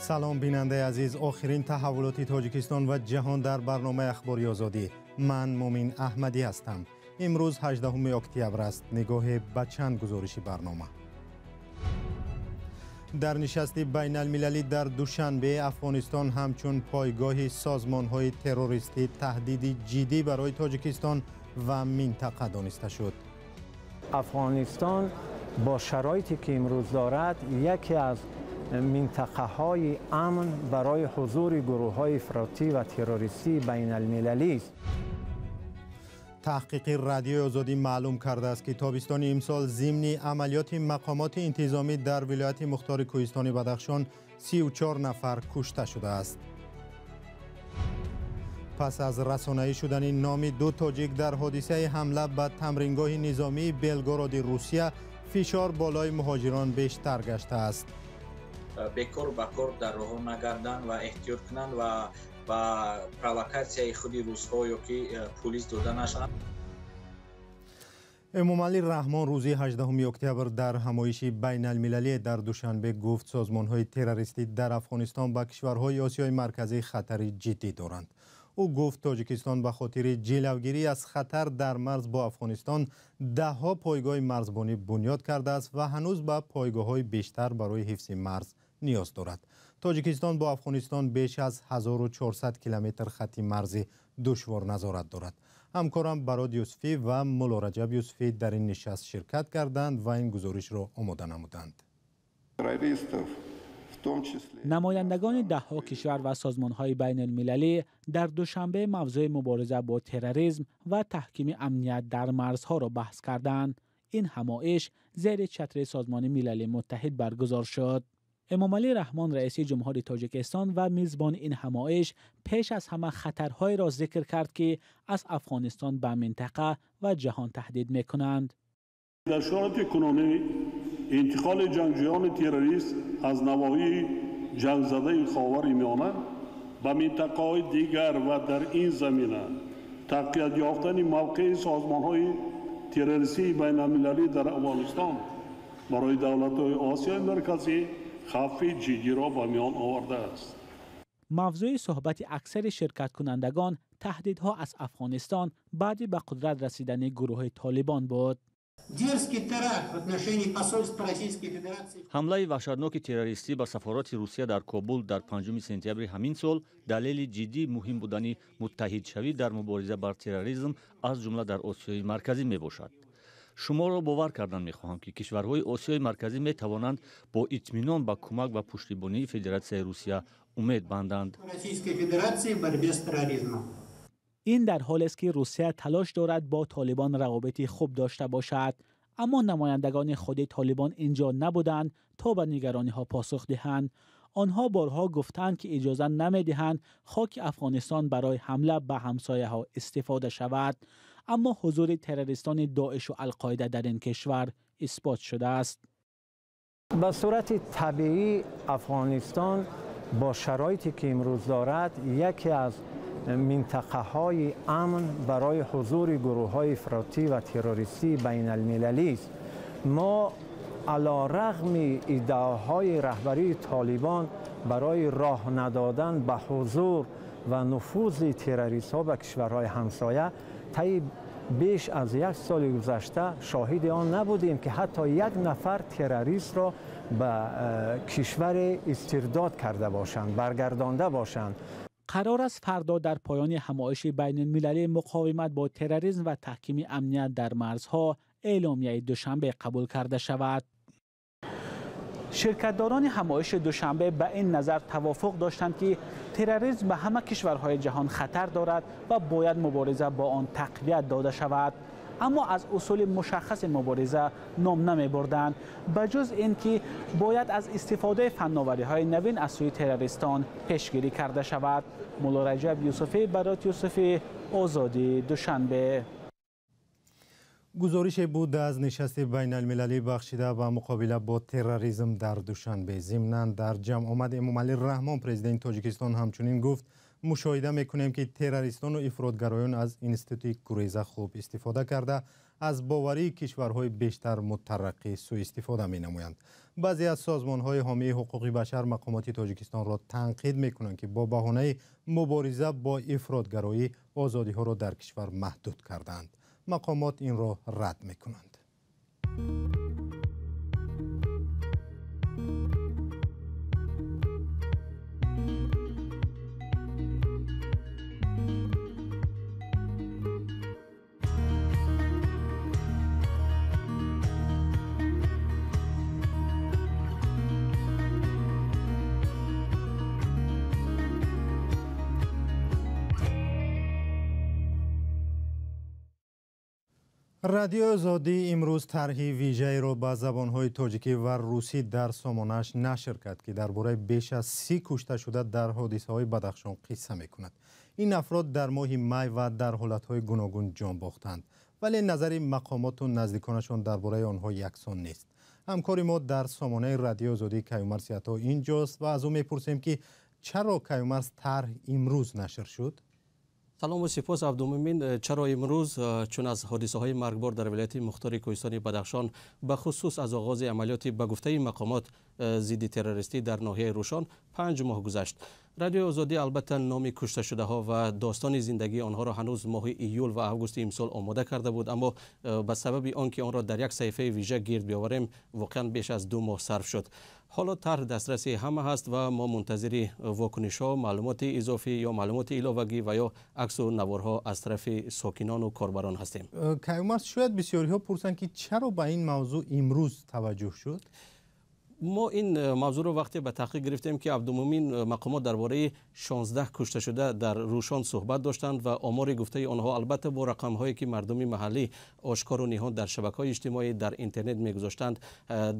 Салом, бинандаи азиз. Охирин таҳаввулоти Тоҷикистон ва ҷаҳон дар барномаи Ахбори Озодӣ. Ман Мумин Аҳмадӣ ҳастам. Имрӯз 18 октябр аст. Нигоҳе ба чанд гузориши барнома. Дар нишасти байналмилалӣ дар Душанбе Афғонистон ҳамчун пойгоҳи созмонҳои террористӣ таҳдиди ҷиддӣ барои Тоҷикистон ва минтақа дониста шуд. Афғонистон бо шароите ки имрӯз дорад, яке аз минтақаҳои амн барои ҳузури гурӯҳҳои ифротӣ ва террористии байналмилалӣ аст. Таҳқиқи Радиои Озодӣ маълум кардааст, ки тобистони имсол зимни амалиёти мақомоти интизомӣ дар вилояти мухтори Кӯҳистони Бадахшон 34 нафар кушта шудааст. Пас аз расонаӣ шудани номи ду тоҷик дар ҳодисаи ҳамла ба тамрингоҳи низомии Белгороди Русия, фишор болои муҳоҷирон бештар гаштааст. Бекор ба кор дар роҳҳо нагарданд ва эҳтиёт кунанд ва ба провокатсияи худи русҳо ё ки пулис дода нашаванд. Эмомалӣ Раҳмон рӯзи 18 октябр дар ҳамоиши байналмилалӣ дар Душанбе гуфт, созмонҳои террористӣ дар Афғонистон ба кишварҳои Осиёи Марказӣ хатари ҷиддӣ доранд. Ӯ гуфт, Тоҷикистон ба хотири ҷилавгирӣ аз хатар дар марз бо Афғонистон даҳҳо пойгоҳи марзбонӣ бунёд кардааст ва ҳанӯз ба пойгоҳҳои бештар барои ҳифзи марз ниёз дорад. Тоҷикистон бо Афғонистон беш аз 1400 километр хати марзи душвор назорат дорад. Ҳамкорам Барод Юсуфӣ ва Муллораҷаб Юсуфӣ дар ин нишаст ширкат карданд ва ин гузоришро омода намуданд. Намояндагони даҳҳо кишвар ва созмонҳои байналмилалӣ дар Душанбе мавзӯи мубориза бо терроризм ва таҳкими амният дар марзҳоро баҳс карданд. Ин ҳамоиш зери чатри Созмони Милали Муттаҳид баргузор шуд. Эмомалӣ Раҳмон, раиси ҷумҳури Тоҷикистон ва мизбони ин ҳамоиш, пеш аз ҳама хатарҳоеро зикр кард, ки аз Афғонистон ба минтақа ва ҷаҳон таҳдид мекунанд. Дар шароити кунунӣ интиқоли ҷангҷӯёни террорист аз навоҳии ҷангзадаи Ховари Миёна ба минтақаҳои дигар ва дар ин замина тақвият ёфтани мавқеи созмонҳои террористии байналмилалӣ дар Афғонистон барои давлатҳои Осиёи Марказӣ хавфи ҷиддиро ба миён овардааст. Мавзӯи суҳбати аксари ширкаткунандагон таҳдидҳо аз Афғонистон баъди ба қудрат расидани гурӯҳи Толибон буд. Ҳамлаи ваҳшатноки террористӣ ба сафорати Русия дар Кобул дар 5 сентябри ҳамин сол далели ҷиддии муҳим будани муттаҳидшавӣ дар мубориза бар терроризм, аз ҷумла дар Осиёи Марказӣ мебошад. Шуморо бовар кардан мехоҳам, ки кишварҳои Осиёи Марказӣ метавонанд бо итминон ба кӯмак ва пуштибонии Федератсияи Русия умед банданд. Ин дар ҳолест, ки Русия талош дорад бо Толибон равобити хуб дошта бошад, аммо намояндагони худи Толибон инҷо набуданд, то ба нигарониҳо посух диҳанд. Онҳо борҳо гуфтанд, ки иҷоза намедиҳанд хоки Афғонистон барои ҳамла ба ҳамсояҳо истифода шавад, аммо ҳузури террористони Доишу Алқоида дар ин кишвар исбот шудааст. Ба сурати табиӣ Афғонистон бо шароите ки имрӯз дорад, яке аз минтақаҳои амн барои ҳузури гурӯҳҳои ифротӣ ва террористии байналмилалӣ аст. Мо аларағми иддаоҳои раҳбарии Толибон барои роҳ надодан ба ҳузур ва нуфузи террористҳо ба кишварҳои ҳамсоя, таи беш аз як соли гузашта шоҳиди он набудем, ки ҳатто як нафар террористро ба кишваре истирдод карда бошанд, баргардонда бошанд. Қарор аст фардо дар поёни ҳамоиши байналмилалии муқовимат бо терроризм ва таҳкими амният дар марзҳо эъломияи Душанбе қабул карда шавад. Ширкатдорони ҳамоиши Душанбе ба ин назар тавофуқ доштанд, ки терроризм ба ҳама кишварҳои ҷаҳон хатар дорад ва бояд мубориза бо он тақвият дода шавад, аммо аз усули мушаххаси мубориза ном намебурданд, ба ҷуз ин ки бояд аз истифодаи фанновариҳои навин аз сӯи террористон пешгирӣ карда шавад. Муллораҷаб Юсуфӣ, Барот Юсуфӣ, Озодӣ, Душанбе. Гузорише буд аз нишасти байналмилалӣ, бахшида ба муқобила бо терроризм дар Душанбе. Зимнан дар ҷамъомад Эмомалӣ Раҳмон, президенти Тоҷикистон, ҳамчунин гуфт, Мушоҳида мекунем, ки террористону ифротгароён аз институти гуреза хуб истифода карда, аз боварии кишварҳои бештар мутараққӣ сӯистифода менамоянд. Баъзе аз созмонҳои ҳомии ҳуқуқи башар мақомоти Тоҷикистонро танқид мекунанд, ки бо баҳонаи мубориза бо ифротгароӣ озодиҳоро дар кишвар маҳдуд кардаанд. Мақомот инро рад мекунанд. Радиои Озодӣ имрӯз тарҳи вижаеро ба забонҳои тоҷикӣ ва русӣ дар сомонааш нашр кард, ки дар бораи беш аз 30 кушташуда дар ҳодисаҳои Бадахшон қисса мекунад. Ин афрод дар моҳи май ва дар ҳолатҳои гуногун ҷон бохтанд, вале назари мақомоту наздиконашон дар бораи онҳо яксон нест. Ҳамкори мо дар сомонаи Радиои Озодӣ Каюмарс Ято инҷост ва аз ӯ мепурсем, ки чаро Каюмарс тарҳ имрӯз нашр шуд? Салому сипос, Абдумумин. Чаро имрӯз? Чун аз ҳодисаҳои маргбор дар вилояти мухтори кӯҳистони Бадахшон, ба хусус аз оғози амалиёти ба гуфтаи мақомот зидди террористӣ дар ноҳияи Рӯшон 5 моҳ гузашт. Радиои Озодӣ албатта номи кушташудаҳо ва достони зиндагии онҳоро ҳанӯз моҳи июл ва августи имсол омода карда буд, аммо ба сабаби он ки онро дар як саҳифаи вижа гирд биёварем, воқеан беш аз 2 моҳ сарф шуд. Ҳоло тарҳ дастраси ҳама ҳаст ва мо мунтазири вокунишҳо, маълумоти изофӣ ё маълумоти иловагӣ ва ё аксу наворҳо аз тарафи сокинону корбарон ҳастем. Каюмарс, шояд бисёриҳо пурсанд, ки чаро ба ин мавзӯъ имрӯз таваҷҷӯҳ шуд? Мо ин мавзӯъро вақте ба таҳқиқ гирифтем, ки Абдумумин мақомот дар бораи 16 кушташуда дар Рӯшон суҳбат доштанд ва омори гуфтаи онҳо албатта бо рақамҳое ки мардуми маҳаллӣ ошкору ниҳон дар шабакаҳои иҷтимоӣ дар интернет мегузоштанд,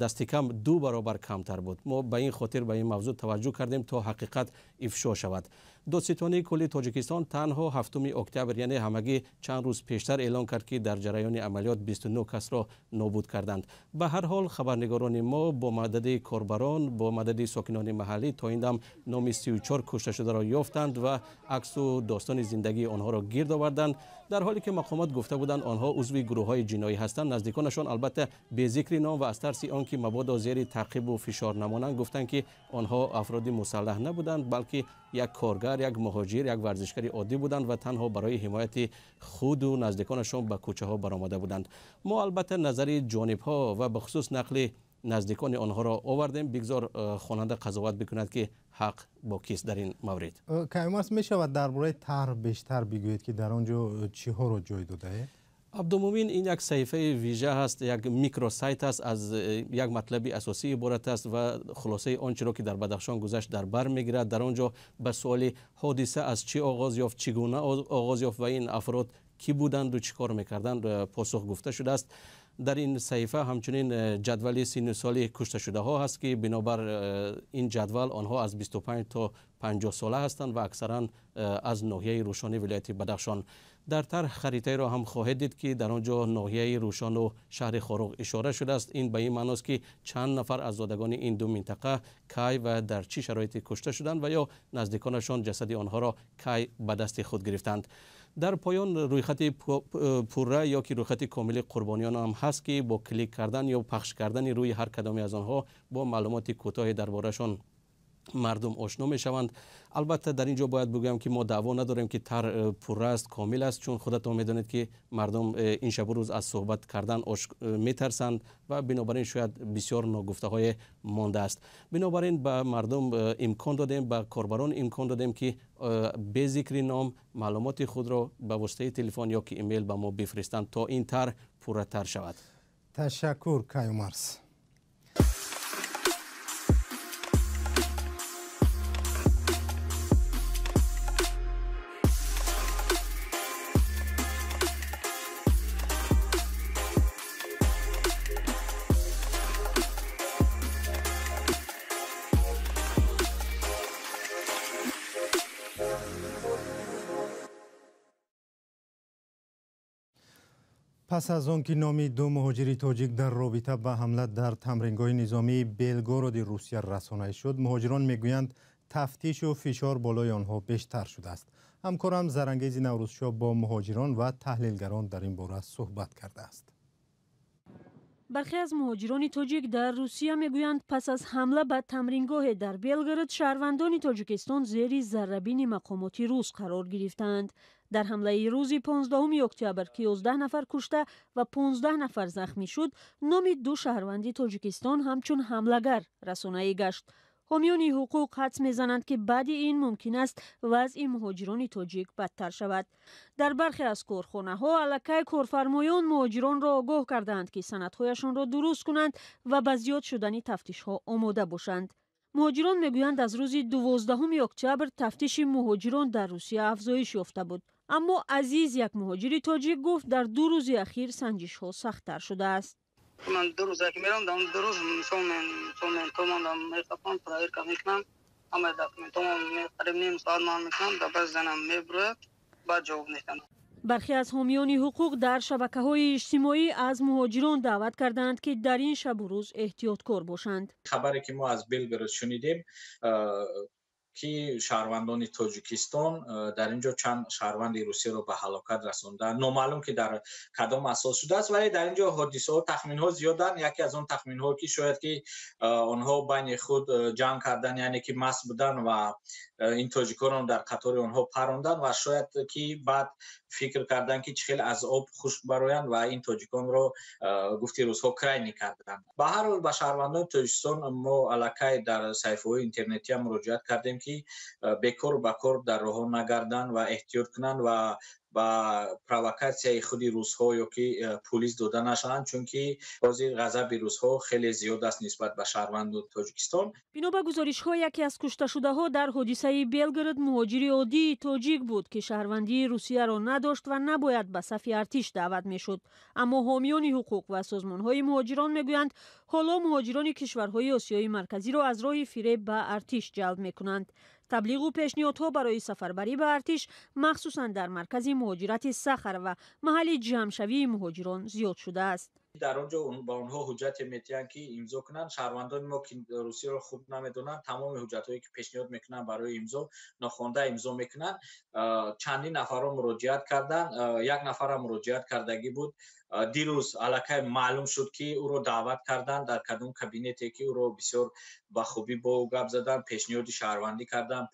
дасти кам 2 баробар камтар буд. Мо ба ин хотир ба ин мавзӯъ таваҷҷӯҳ кардем, то ҳақиқат ифшо шавад. Додситонии кулли Тоҷикистон танҳо 7 октябр, яъне ҳамагӣ чанд рӯз пештар, эълон кард, ки дар ҷараёни амалиёт 29 касро нобуд карданд. Ба ҳар ҳол, хабарнигорони мо бо мадади корбарон, бо мадади сокинони маҳаллӣ то ин дам номи 34 кушташударо ёфтанд ва аксу достони зиндагии онҳоро гирд оварданд. Дар ҳоле ки мақомот гуфта буданд, онҳо узви гурӯҳҳои ҷиноӣ ҳастанд, наздиконашон албатта бе зикри ном ва аз тарси он ки мабодо зери таъқибу фишор намонанд, гуфтанд, ки онҳо афроди мусаллаҳ набуданд, балки як коргар, як муҳоҷир, як варзишгари оддӣ буданд ва танҳо барои ҳимояти худу наздиконашон ба кӯчаҳо баромада буданд. Мо албатта назари ҷонибҳо ва бахусус нақли наздикони онҳоро овардем. Бигзор хонанда қазоват бикунад, ки ҳақ бо кист дар ин маврид. Каюмарс, мешавад дар бораи тарҳ бештар бигӯед, ки дар он ҷо чиҳоро ҷой додаед? Абдумумин, ин як саҳифаи вижа ҳаст, як микросайт аст, аз як матлаби асосӣ иборат аст ва хулосаи он чиро ки дар Бадахшон гузашт дар бар мегирад. Дар он ҷо ба суоли ҳодиса аз чӣ оғоз ёфт, чӣ гуна оғоз ёфт ва ин афрод кӣ буданду чӣ кор мекарданд, посух гуфта шудааст. Дар ин саҳифа ҳамчунин ҷадвали синну соли кушташудаҳо ҳаст, ки бинобар ин ҷадвал онҳо аз 25 то 50 сола ҳастанд ва аксаран аз ноҳияи Рӯшони вилояти Бадахшон. Дар тарҳ харитаеро ҳам хоҳед дид, ки дар он ҷо ноҳияи Рӯшону шаҳри Хоруғ ишора шудааст. Ин ба ин маъност, ки чанд нафар аз зодагони ин ду минтақа кай ва дар чӣ шароите кушта шуданд ва ё наздиконашон ҷасади онҳоро кай ба дасти худ гирифтанд. Дар поён рӯйхати пурра ё ки рӯйхати комили қурбониён ҳам ҳаст, ки бо клик кардан ё пахш кардани рӯи ҳар кадоме аз онҳо бо маълумоти кӯтоҳе дар бораашон мардум ошно мешаванд. Албатта, дар ин ҷо бояд бигӯям, ки мо даъво надорем, ки тарҳ пурра аст, комил аст, чун худатон медонед, ки мардум ин шабу рӯз аз суҳбат кардан метарсанд ва бинобар ин шояд бисёр ногуфтаҳое мондааст. Бинобар ин ба мардум имкон додем, ба корбарон имкон додем, ки бе зикри ном маълумоти худро ба воситаи телефон ё ки имейл ба мо бифиристанд, то ин тарҳ пурратар шавад. Ташаккур, Каюмарс. Пас аз он ки номи ду муҳоҷири тоҷик дар робита ба ҳамла дар тамрингоҳи низомии Белгороди Русия расонаӣ шуд, муҳоҷирон мегӯянд, тафтишу фишор болои онҳо бештар шудааст. Ҳамкорам Зарангези Наврӯзшоҳ бо муҳоҷирон ва таҳлилгарон дар ин бора суҳбат кардааст. Бархе аз муҳоҷирони тоҷик дар Русия мегӯянд, пас аз ҳамла ба тамрингоҳе дар Белгород шаҳрвандони Тоҷикистон зери заррабини мақомоти рус қарор гирифтаанд. Дар ҳамлаи рӯзи 15 октябр, ки 11 нафар кушта ва 15 нафар захмӣ шуд, номи ду шаҳрванди Тоҷикистон ҳамчун ҳамлагар расонаӣ гашт. Ҳомиёни ҳуқуқ ҳадс мезананд, ки баъди ин мумкин аст вазъи муҳоҷирони тоҷик бадтар шавад. Дар бархе аз корхонаҳо аллакай корфармоён муҳоҷиронро огоҳ кардаанд, ки санадҳояшонро дуруст кунанд ва ба зиёд шудани тафтишҳо омода бошанд. Муҳоҷирон мегӯянд, аз рӯзи 12 октябр тафтиши муҳоҷирон дар Русия афзоиш ёфта буд. Аммо Азиз, як муҳоҷири тоҷик, гуфт, дар 2 рӯзи ахир санҷишҳо сахттар шудааст. Ман 2 рӯз ки мерам, дар 2 рӯз мисол ментомонам мехапам, проверка мекунам, ҳамаи документомон қариб ним соат ман мекунам, дар баъд занам мебурад, баъд ҷавоб медиҳам. Бархе аз ҳомиёни ҳуқуқ дар шабакаҳои иҷтимоӣ аз муҳоҷирон даъват кардаанд, ки дар ин шабу рӯз эҳтиёткор бошанд. Хабаре ки мо аз Белгород шунидем, ки шаҳрвандони Тоҷикистон дар ин ҷо чанд шаҳрванди Русияро ба ҳалокат расонданд. Номаълум ки дар кадом асос шудааст, вале дар ин ҷо ҳодисаҳо, тахминҳо зиёданд. Яке аз он тахминҳо ки шояд ки онҳо байни худ ҷанг кардан, яъне ки маст будан ва ин тоҷиконро дар қатори онҳо паронданд ва шояд ки баъд фикр кардан ки чӣ хел аз об хушк бароянд ва ин тоҷиконро гуфти русҳо крайни карданд. Ба ҳар ҳол ба шаҳрвандони Тоҷикистон мо аллакай дар саҳифаҳои интернетиам муроҷиат кардем, ки бекору ба кор дар роҳҳо нагарданд ва эҳтиёт кунанд ва ба провокатсияи худи русҳо ё ки пулис дода нашаванд, чунки ҳозир ғазаби русҳо хеле зиёд аст нисбат ба шаҳрвандони Тоҷикистон. Бино ба гузоришҳо, яке аз кушташудаҳо дар ҳодисаи Белгород муҳоҷири оддии тоҷик буд, ки шаҳрвандии Русияро надошт ва набояд ба сафи артиш даъват мешуд. Аммо ҳомиёни ҳуқуқ ва созмонҳои муҳоҷирон мегӯянд, ҳоло муҳоҷирони кишварҳои Осиёи Марказиро аз роҳи фиреб ба артиш ҷалб мекунанд. Таблиғу пешниҳодҳо барои сафарбарӣ ба артиш, махсусан дар маркази муҳоҷирати Сахар ва маҳалли ҷамъшавии муҳоҷирон зиёд шудааст. Дар он ҷо ба онҳо ҳуҷҷате метиҳанд, ки имзо кунанд. Шаҳрвандони мо, ки русияро хуб намедонанд, тамоми ҳуҷҷатҳое ки пешниҳод мекунанд барои имзо, нохонда имзо мекунанд. Чандин нафарро муроҷиат карданд, як нафарам муроҷиат кардагӣ буд. Дирӯз аллакай маълум шуд, ки ӯро даъват карданд дар кадом кабинете, ки ӯро бисёр ба хубӣ бо ӯ гап заданд, пешниҳоди шаҳрвандӣ карданд,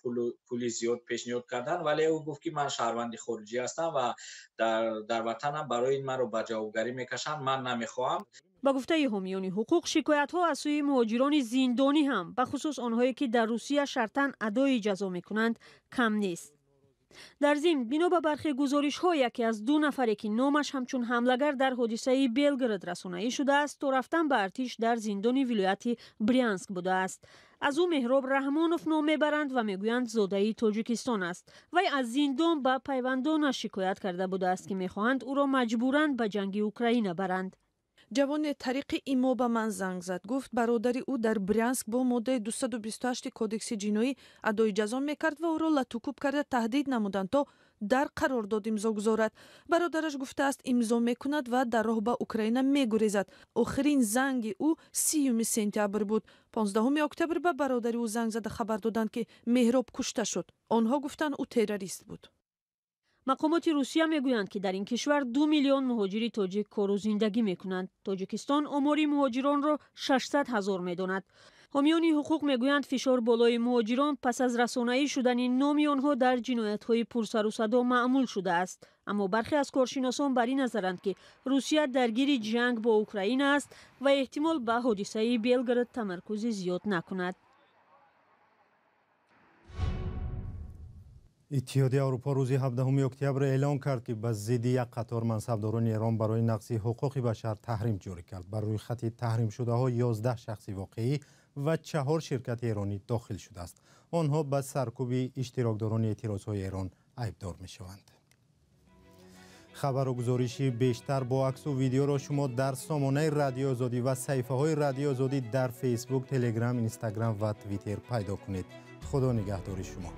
пули зиёд пешниҳод карданд, вале ӯ гуфт, ки ман шаҳрванди хориҷӣ ҳастам ва дар ватанам барои ин маро ба ҷавобгарӣ мекашанд, ман намехоҳам. Ба гуфтаи ҳомиёни ҳуқуқ, шикоятҳо аз сӯи муҳоҷирони зиндонӣ ҳам, бахусус онҳое ки дар Русия шартан адои ҷазо мекунанд, кам нест. Дар зимн, бино ба бархе гузоришҳо, яке аз 2 нафаре ки номаш ҳамчун ҳамлагар дар ҳодисаи Белгород расонаӣ шудааст, то рафтан ба артиш дар зиндони вилояти Брянск будааст. Аз ӯ Меҳроб Раҳмонов ном мебаранд ва мегӯянд зодаи Тоҷикистон аст. Вай аз зиндон ба пайвандонаш шикоят карда будааст, ки мехоҳанд ӯро маҷбуран ба ҷанги Украина баранд. Ҷавоне тариқи имо ба ман занг зад. Гуфт, бародари ӯ дар Брянск бо моддаи 228 кодекси ҷиноӣ адои ҷазо мекард ва ӯро латукӯб карда таҳдид намуданд, то дар қарордод имзо гузорад. Бародараш гуфтааст, имзо мекунад ва дар роҳ ба Украина мегурезад. Охирин занги ӯ 30 сентябр буд. 15 октябр ба бародари ӯ занг зада хабар доданд, ки Меҳроб кушта шуд. Онҳо гуфтанд, ӯ террорист буд. Мақомоти Русия мегӯянд, ки дар ин кишвар 2 миллион муҳоҷири тоҷик кору зиндагӣ мекунанд. Тоҷикистон омори муҳоҷиронро 600 ҳазор медонад. Ҳомиёни ҳуқуқ мегӯянд, фишор болои муҳоҷирон пас аз расонаӣ шудани номи онҳо дар ҷиноятҳои пурсарусадо маъмул шудааст. Аммо бархе аз коршиносон бар ин назаранд, ки Русия даргири ҷанг бо Украина аст ва эҳтимол ба ҳодисаи Белгород тамаркузи зиёд накунад. Иттиҳоди Аврупо рӯзи 17 октябр эълон кард, ки ба зидди як қатор мансабдорони Эрон барои нақзи ҳуқуқи башар таҳрим ҷорӣ кард. Бар рӯи хати таҳримшудаҳо 11 шахси воқеӣ ва 4 ширкати эронӣ дохил шудааст. Онҳо ба саркӯби иштирокдорони эътирозҳои Эрон айбдор мешаванд. Хабару гузориши бештар бо аксу видеоро шумо дар сомонаи Радиои Озодӣ ва саҳифаҳои Радиои Озодӣ дар Фейсбук, Телеграм, Инстаграм ва Твиттер пайдо кунед. Худо нигаҳдори шумо.